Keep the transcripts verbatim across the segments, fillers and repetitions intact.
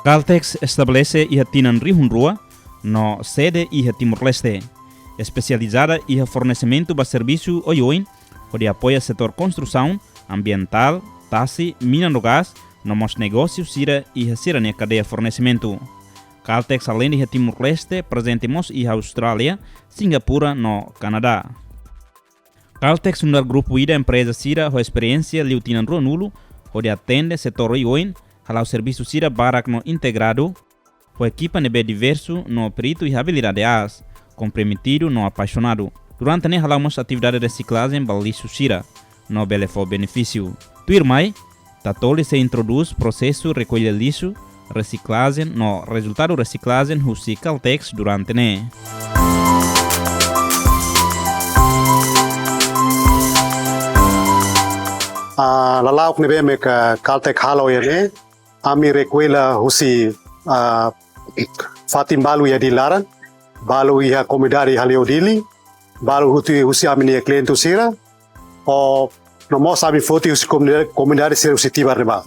Caltex estabelese iha tinan rihun rua no sede iha Timor-Leste, espesializada iha fornesimentu ba servisu oioin, hodi apoia setór konstrusaun, ambientál, tasi, mina no gás, no mós negósiu sira iha sira-nia kadeia fornesimentu. Caltex aleinde iha Timor-Leste, prezente mós iha Austrália, Singapura no Kanadá. Caltex nu'udar grupu ida empreza sira ho esperiénsia liu tinan ruanulu, hodi atende setór oioin, hala'o servisu sira barak no integradu, ho ekipa ne'ebé diversu no peritu iha abilidade aas, komprometidu no apaixonadu. Durante ne'e hala'o mós atividade resiklajen ba lixu sira, no bele fó benefísiu. Tuirmai, Tatoli sei introdús prosesu rekolla lixu, resiklajen no rezultadu resiklajen husi Caltex durante ne'e. Ah, lala'ok ne'ebé mak Caltex halo iha ne'e, ami rekolla husi, ah, fatin balu iha Dili laran, balu iha komunidade Hale'u Dili, balu hotu husi ami-nia kliente sira, no, no mós ami foti husi komunidade, komunidade sira husi Tibar ne'ebá.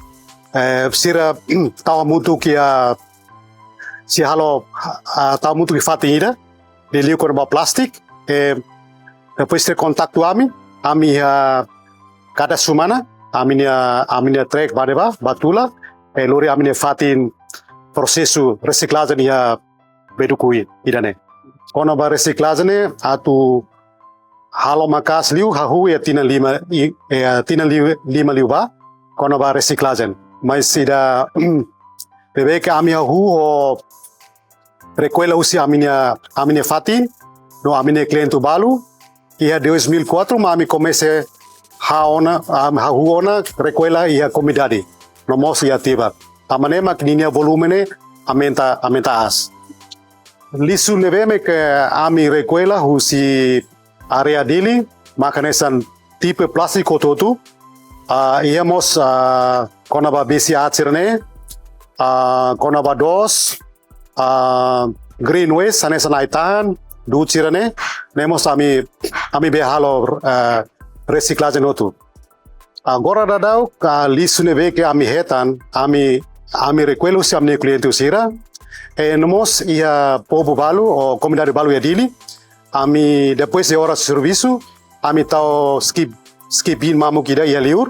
Eh, sira tau hamutuk iha, sira halo, ah, tau hamutuk iha fatin ida, liuliu kona-ba plástiku, eh, depois sira kontaktu ami, ami iha kada semana, ami-nia, ami-nia trek bá ne'ebá, bá tula, eh, lori ami-nia fatin prosesu resiklajen iha Beduku ida-ne'e. Kona-ba resiklajen ne'e atu halo maka'as liu hahú iha tinan lima, i-, eh, tinan li-, lima liubá, kona-ba resiklajen. Mas ida, ne'ebé ke ami hahú ho rekolla husi ami-nia, ami-nia fatin, no ami-nia kliente balu, iha dois mil e quatro mak ami komesa hahú ona, ah, hahú ona rekolla iha komunidade, no mós iha Tibar. Tanba ne'e mak ninia volume ne'e aumenta, aumenta aas. Lixu ne'ebé mak ami rekolla husi área Dili, mak hanesan tipe plástiku hotu-hotu. Ah, iha mós, ah, kona-ba B C A sira-ne'e, ah, kona-ba dos, ah, green waste, hanesan ai-tahan, du'ut sira-ne'e, ne'e mós ami, ami bele halo, ah, resiklajen hotu. Agora daudaun, ah, lixu ne'ebé ke ami hetan, ami, ami rekolla husi ami-nia kliente sira, eh, no mós iha povu balu, ou komunidade balu iha Dili, ami depois de oras servisu, ami tau skip, skip bin mamuk ida iha liur,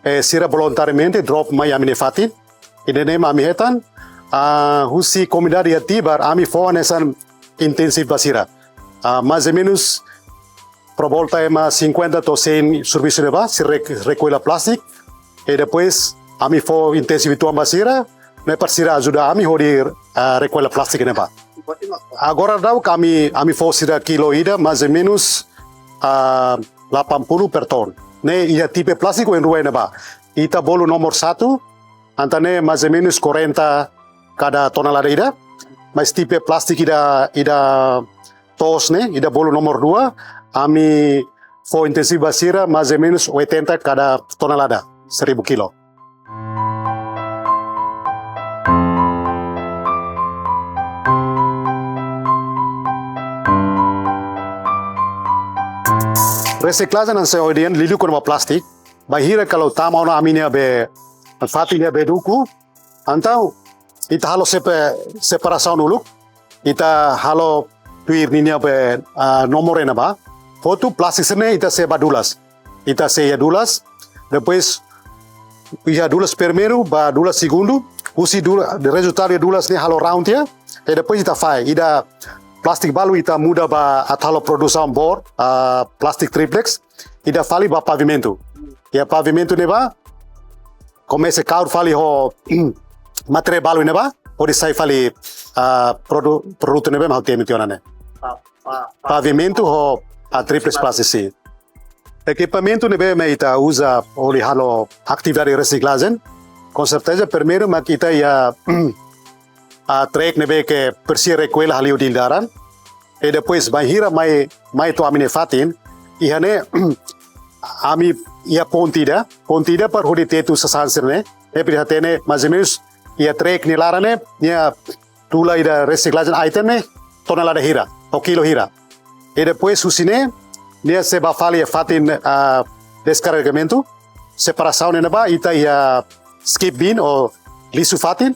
eh, sira voluntariamente drop mai ami-nia fatin, ida-ne'e mak ami hetan, ah, husi komunidade iha Tibar, ami fó hanesan intensivu ba sira. Ah, mais ou menos, por volta ema cinquenta to'o cem servisu ne'ebá, sira rek-, rekolla plástiku. I depois, ami fó intensivu uitoan ba sira, ne'e para sira ajuda ami hodi, ah, rekolla plástiku ne'ebá. Agora daudaun ami, ami fó sira kilo ida, mais ou menos, ah, delapan puluh per ton. Ne'e iha tipe plástiku oin-rua ne'ebá. Ita bolu nomor satu, entaun ne'e mais ou menos quarenta kada tonelada ida. Mas tipe plástiku ida, ida toos ne'e, ida bolu nomor dua, ami fó intensivu ba sira mais ou menos oitenta kada tonelada, seribu kilo. Resiklajen hanesan ohin dehan liuliu kona-ba plástiku, bainhira kalau tama ona ami-nia be, fatin iha Beduku, entaun ita halo sepa-, separasaun uluk, ita halo tuir ninia be, ah, nomor ne'ebá. Hotu plástiku sira-ne'e ita sei ba dulas. Ita sei iha dulas, depois iha dulas primeiru ba dulas segundu, husi dula-, rezultadu iha dulas ne'e halo raun tiha, i depois ita fahe, ida plástiku balu ita muda ba atu halo produsaun boor, ah, plástiku triplex, ida fali ba pavimentu. Iha pavimentu ne'ebá, komesa kaer fali ho materiál balu ne'ebá, hodi sai fali, ah, produ-, produtu ne'ebé mak ha'u temi tiha ona ne'e. Pa-, pa-, pa-, pavimentu ho, ah, triplex plástiku, sin. Ekipamentu ne'ebé mak ita uza hodi halo atividade resiklajen, com certeza, primeiru mak ita iha, ah, trek ne'ebé ke presiza rekolla Hale'u Dili laran. I depois bainhira mai, mai to'o ami-nia fatin, iha ne'e, ami iha pontu ida, pontu ida para hodi tetu sasán sira-ne'e, ne'e para hatene mais ou menos iha trek nia laran ne'e, nia tula ida resiklajen item ne'e, tonelada hira, ou kilo hira. I depois husi ne'e, nia sei ba fali iha fatin, ah, deskarregamentu, separasaun ne'ebá, ita iha skip bin ou lixu fatin,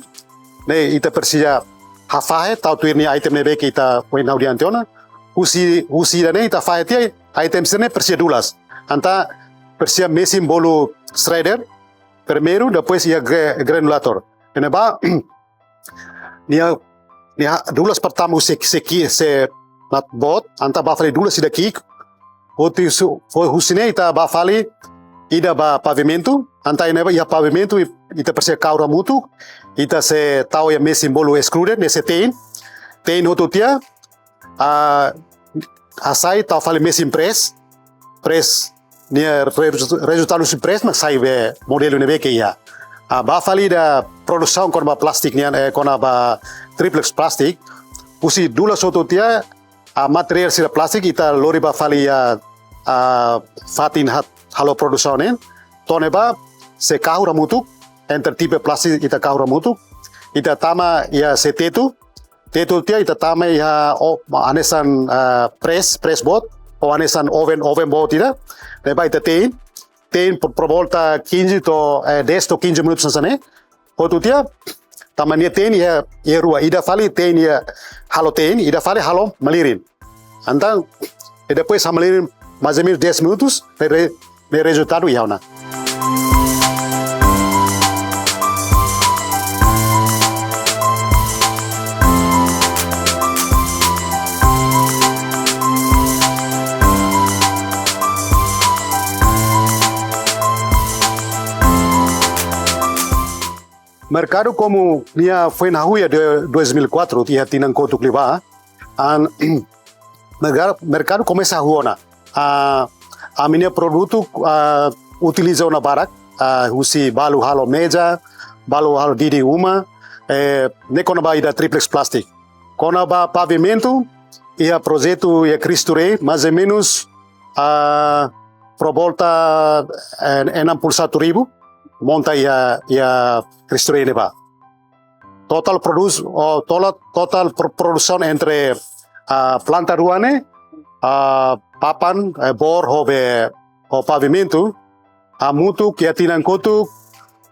Ne'e ita presiza hafahe, tau tuir nia item ne'ebé ke ita foin hahú tiha ona. Husi, husi ida-ne'e ita fahe tiha, item sira-ne'e presiza dulas. Entaun presiza mesin bolu shredder, primeiru, depois iha gre-, granulator. Ne'ebá, nia, nia dulas pertama husi, husi, husi nat boot, entaun bá fali dulas ida ki'ik. Hotu husi, ho-, husi ne'e ita bá fali ida ba pavimentu, entaun ne'ebá iha pavimentu, ita presiza kahur hamutuk, ita sei tau iha mesin bolu extruder, ne'e sei te'in, te'in hotu tiha, ah, hasai tau fali mesin press, press nia rezu-, rezultadu husi press mak sai be modelu ne'ebé ke iha. Ah, bá fali ida produsaun kona-ba plástiku nian, eh, kona-ba triplex plástiku, husi dulas hotu tiha, ah, materiál sira plástiku ita lori bá fali iha, ah, fatin ha-, halo produsaun ne'e. To'o ne'ebá sei kahur hamutuk, entre tipe plástiku ita kahur hamutuk, ita tama iha sei tetu, tetu tiha ita tama iha o-, hanesan, ah, press, press boot, ou hanesan oven, oven boot ida. Ne'ebá ita te'in, te'in por, por volta quinze to'o, eh, dez to'o quinze minutos hanesan ne'e. Hotu tiha, tama nia te'in iha, iha rua, ida fali te'in iha halo te'in, ida fali halo malirin. Entaun, e depois hamalirin mais ou menos dez minutos, ne'e re-, ne'e rezultadu iha ona. Merkadu komu nia foin hahú iha de dois mil e quatro, iha tinan kotuk liubá. An, merkadu, merkadu komesa hahú ona. Ah, ami-nia produtu, ah, utiliza ona barak, ah, husi balu halo meza, balu halo didin uma, eh, ne'e kona-ba ida triplex plástiku. Kona-ba pavimentu, iha projetu iha Cristo Rei, mais ou menos, ah, por volta, eh, enam puluh satu ribu, monta iha, iha Cristo Rei ne'ebá. Total produs-, ou tola-, total pro-, produsaun entre, ah, planta rua ne'e, ah, papan, eh, boor ho be, ho pavimentu, hamutuk iha tinan kotuk,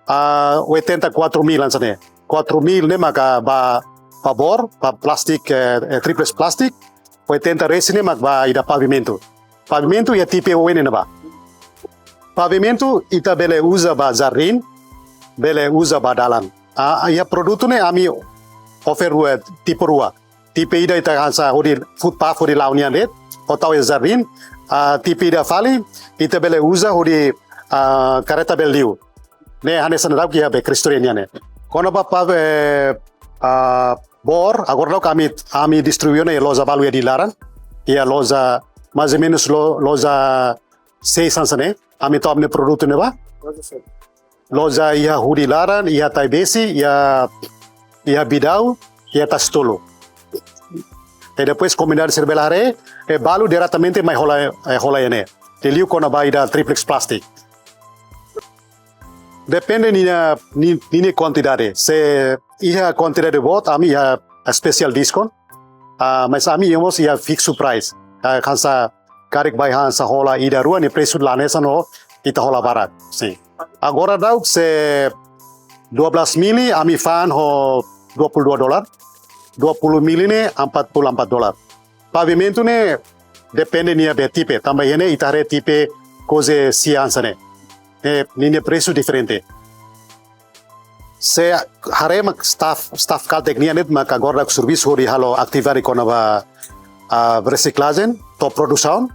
ah, oitenta e quatro mil hanesan ne'e. Quatro mil ne'e maka ba, ba boor, ba plástiku, eh, eh, triplex plástiku, oitenta resin ne'e mak ba ida pavimentu. Pavimentu iha tipe oin ne'ebá. Pavimentu ita bele uza ba jardín, bele uza ba dalan. Ah, iha produtu ne'e ami oferta rua, tipe rua. Tipe ida ita hanesan hodi footpath hodi la'o nian de'it, ou tau iha jardín. Ah, tipe ida fali, ita bele uza hodi, ah, karreta bele liu. Ne'e hanesan daudauk iha be Cristo Rei nian ne'e. Kona-ba pa-, eh, ah, boor, agora daudauk ami, ami distribui ona iha loja balu iha Dili laran. Iha loja, mais ou menos lo-, loja seis hanesan ne'e. Ami tau ami-nia produtu ne'ebá. Loja iha Hudi laran, iha Taibesi, iha, iha Bidau, iha Tasi Tolu. E depois komunidade sira bele haree, e balu diretamente mai hola, eh, hola iha ne'e. Liuliu kona-ba ida triplex plástiku. Depende ninia, ni-, ninia kuantidade. Se iha kuantidade boot, ami iha special discount. Ah, mas ami iha mós iha fixed price. Ah, hanesan karik bá hanesan hola ida rua nia presu la hanesan ho ita hola barak. Sin. Agora daudauk se dua belas mili ami fa'an ho dua puluh dua dolar. Dua puluh mili ne'e empat puluh empat dolar. Pavimentu ne'e depende nia be tipe. Tanba iha ne'e ita haree tipe kose sia hanesan ne'e. Eh, ninia presu diferente. Se haree mak staff, staff Caltech nian de'it mak agora servisu hodi halo atividade kona-ba, ah, resiklajen to'o produsaun,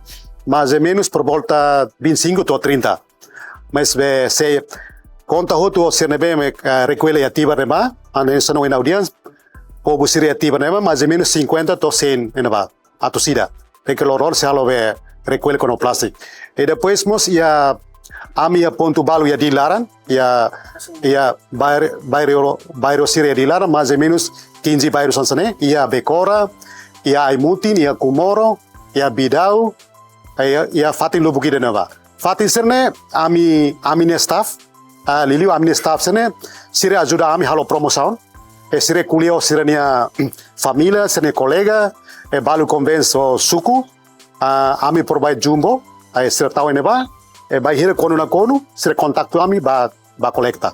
mais ou menos por volta vinte e cinco to'o trinta. Mas be se konta hotu ho sira ne'ebé mak, ah, rekuelle iha Tibar ne'ebá, hanesan ohin ha'u dehan, povu sira iha Tibar ne'ebá, mais ou menos cinquenta to'o cem ne'ebá. Atus ida. Tenke loron sei halo be rekuelle kona-ba plástiku. E depois mós iha ami iha pontu balu iha Dili laran, iha, iha bair-, bairru, bairru sira iha Dili laran, mais ou menos quinze bairru hanesan ne'e, iha Becora, iha Aimutin, iha Comoro, iha Bidau, iha, iha fatin lubuk ida ne'ebá. Fatin sira-ne'e ami, ami-nia staff, ah, liuliu ami-nia staff sira-ne'e, sira ajuda ami halo promosaun. E sira ko'alia ho sira-nia família, sira-nia kolega, e balu konvense ho suku, ah, ami provide jumbo, e sira tau iha ne'ebá, e bainhira kuandu nakonu, sira kontaktu ami bá, bá kolekta.